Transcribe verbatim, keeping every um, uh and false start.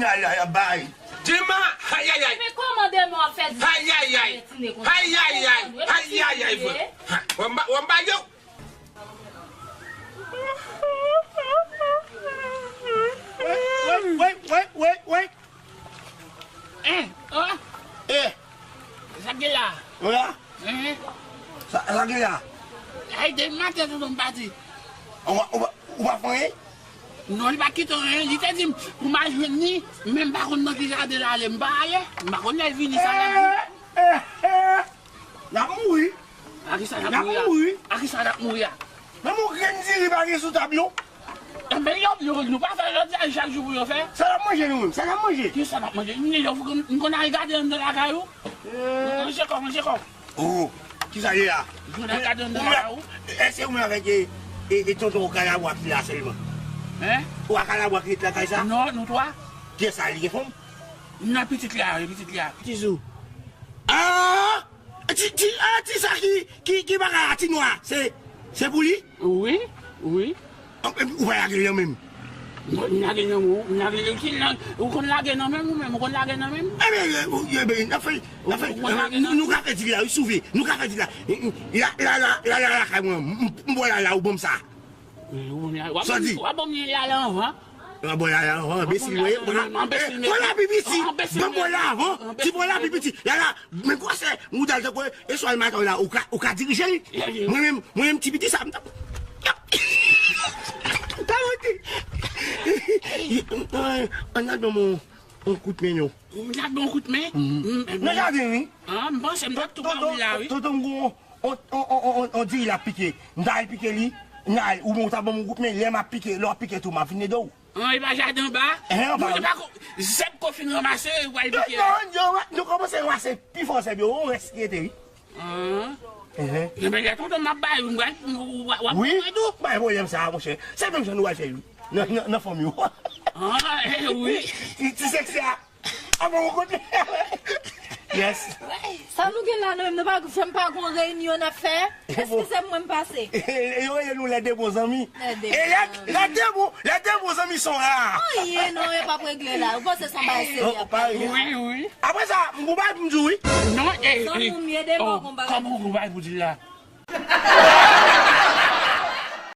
Ayayay, bay. Dima, ayayay. Men kòman demen w ap fè di Ayayay. Ayayay. Ayayay, vre. Ha, w ap ba, w ap ba yo. Wait, wait, wait, wait, wait, wait. Eh, oh. Eh. Sa k gen la? Wi a? Eh. Sa, sa k gen la? Ay, depi maten tonton m pati. Ou pa, ou pa, ou pa fè anyen? Non, li pa kite anyen. Li te di m pou m al jwenn li, men m pa konn nan ki jaden l ale. M pa ale. M pa konn lè l vini, sa l ap di. Eh, eh, eh. N ap mouri. A kisa n ap mouri a? N ap mouri. A kisa n ap mouri a? Menm yon grenn diri pa gen sou tab yo. Enben, yo, yo, nou pa fè jodi a, chak jou pou yo fè. Sa n ap manje nou menm? Sa n ap manje? Kisa n ap manje? M, m, m konn al gade anndan lakay ou. Eh. Manje kò, manje kò. Oh, kisa ye a? M konn al gade anndan lakay ou. Èske ou menm avèk, e, e, e tonton Kalabwa ki la sèlman? Hein? Ou a Kalabwa ki ret lakay sa? Non, nou twa. Kiyès sa, li gen fanm? Nan pitit la, wi, pitit la. Tizou. Ah! Ti, ti, ah, ti sa ki, ki, ki bagay la, ti nwa, se, se pou li? Wi, wi. Ou, ou pa lage l nan men m? Non, m lage l nan men w, m lage l ki nan, ou konn lage nan men m ou menm, ou konn lage nan men m? Enben, e, e, enben, n ap fè, n ap fè, nou, nou ka fè di la, wi, souve, nou ka fè di la. La, la, la, la, la, la, kay mwen, m, m, m bò la, la, ou ban m sa. Sa w di? W ap ban m lala anvan. W ap ban lala anvan, anbesil, wi. Anbesil, men. Ban m lala pi piti. Ban m lala anvan. Ti ban m lala pi piti. Lala, men gwosè mouda l tankou e swal maton la, ou ka, ou ka dirije l. Mwen menm, mwen menm ti piti sa, m t ap, m t ap rete. Ann al ban m yon, yon kout men non. Ou t ap ban yon kout men? Nan jaden, wi. Ah, m panse m t ap tou pa ou la, wi. Tonton, tonton, tonton, on, on, on, on, on diri l ap pike. M ta al pike li, m ta al, ou menm ou ta ban m yon kout men, lè m ap pike, lè w ap pike tou, m ap vin ede w. An, e pa jaden anba? Hein, anba, wi. Zèb ko fin ranmase, ou al pike. Non, non, nou kòmanse ranmase pi fò zèb yo, on rès ki rete, wi. Ah. Enben, lè tonton m ap bay, ou pral, ou, w ap pran tou. Wi, bay pwoblèm sa, monchè. Se menm jan nou pral fè, wi. Nan, nan, nan fanmi w. Ah, eh, wi. Ti, ti seksi a. Ah bon, ou konn. Yes. Sa nou gen la, nou menm, nou pa janm pa gon reyinyon n ap fè? Eskize m, mwen m pase. Yo rele nou les deux bons amis. Les deux bons amis. E les, les deux bons, les deux bons amis sont rares. Anyen non, yo p ap regle la. Ou panse se yon bagay serye? Non, pa anyen. Wi, wi. Apre sa, m gon bagay pou m di w, wi. Non, eh, zanmi m, ede m, oh, gon bagay. Kòman ou gon bagay pou di la?